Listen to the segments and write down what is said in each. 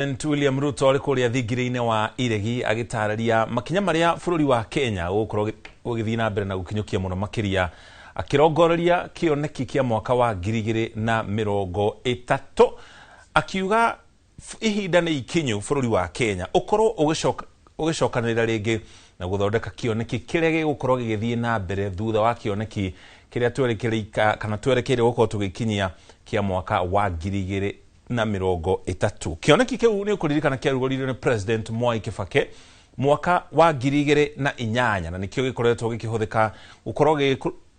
President William Ruto arĩ kũrĩa thingira-inĩ wa Iregi agĩtarĩria makinya marĩa bũrũri wa Kenya ũgũkorwo ũgĩthiĩ na mbere na gũkinyũkia mũno makĩria, akĩrongoreria kĩoneki kĩa mwaka wa 2030, akiuga ihinda nĩ ikinyu bũrũri wa Kenya ũkorwo ũgĩcokanĩrĩra rĩngĩ na gũthondeka kĩoneki kĩrĩa gĩgũkorwo gĩgĩthiĩ na mbere thutha wa kĩoneki kĩrĩa twerekeire kana twerekeire gũkorwo tũgĩkinyia kĩa mwaka wa 2030. Kĩoneki kĩu nĩ ũkũririkana kĩarugũririo nĩ President Mwai Kibaki mwaka wa 2008, na nĩkĩo gĩkoretwo gĩkĩhũthĩka gũkorwo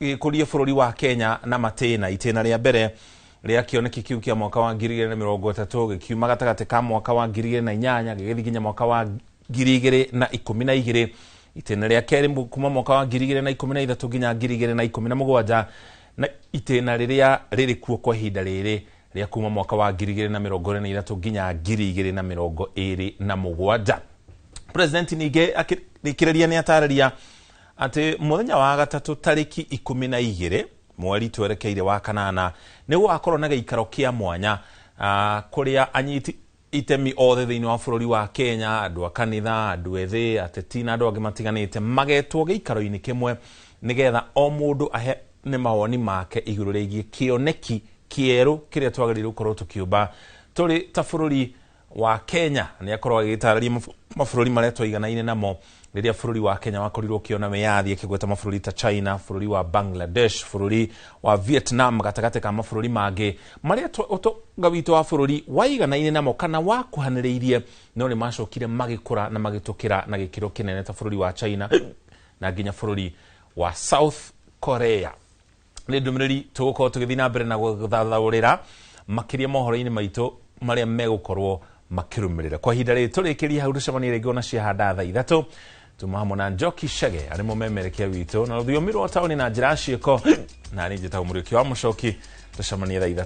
gĩgĩkũria bũrũri wa Kenya na matĩna. Itĩna rĩa mbere rĩa kĩoneki kĩu kĩa mwaka wa 2030 gĩkiuma gatagatĩ ka mwaka wa 2008 gĩgĩthiĩ nginya mwaka wa 2012. Itĩna rĩa kerĩ kuma mwaka wa 2013 nginya 2017, na itĩna rĩrĩa rĩrĩ kuo kwa ihinda rĩrĩ rĩa kuma mwaka wa 2023 nginya 2027. President ningĩ akĩrĩkĩrĩria nĩ atarĩria atĩ mũthenya wa gatatũ tarĩki 12 mweri twerekeire wa kanana nĩ gũgakorwo na gĩikaro kĩa mwanya kũrĩa anyiti itemi othe thĩinĩ wa bũrũri wa Kenya, andũ a kanitha, andũ ethĩ, ateti na andũ angĩ matiganĩte magetwo gĩikaro-inĩ kĩmwe nĩgetha o mũndũ ahe nĩ mawoni make igũrũ rĩgiĩ kĩoneki kĩerũ kĩrĩa twagĩrĩirwo gũkorwo tũkĩũmba tũrĩ ta bũrũri wa Kenya. Nĩ akorwo agĩtarĩria mabũrũri marĩa twaiganaine namo rĩrĩa bũrũri wa Kenya wakorirwo ũkĩona wĩyathi, akĩgweta mabũrũri ta China, bũrũri wa Bangladesh, bũrũri wa Vietnam, gatagatĩ ka mabũrũri mangĩ marĩa ũtonga witũ wa bũrũri waiganaine namo kana wakuhanĩrĩirie, no nĩ macokire magĩkũra na magĩtũkĩra na gĩkĩro kĩnene ta bũrũri wa China na nginya bũrũri wa South Korea. Nĩ ndũmĩrĩri tũgũkorwo tũgĩthiĩ na mbere na gũthathaũrĩra makĩria mohoro-inĩ maitũ marĩa megũkorwo makĩrũmĩrĩra. Kwa ihinda rĩrĩ tũrĩkĩrie hau, tũcemanie rĩngĩ ona ciahanda thaa 3. Tuma hamwe na Njoki Chege arĩ mũmemerekia witũ na rũthiomi rwa taũni na njĩra ya ciĩko, na niĩ njĩtagwo Mũriũki wa Mũcoki. Tũcemanie thaa 3.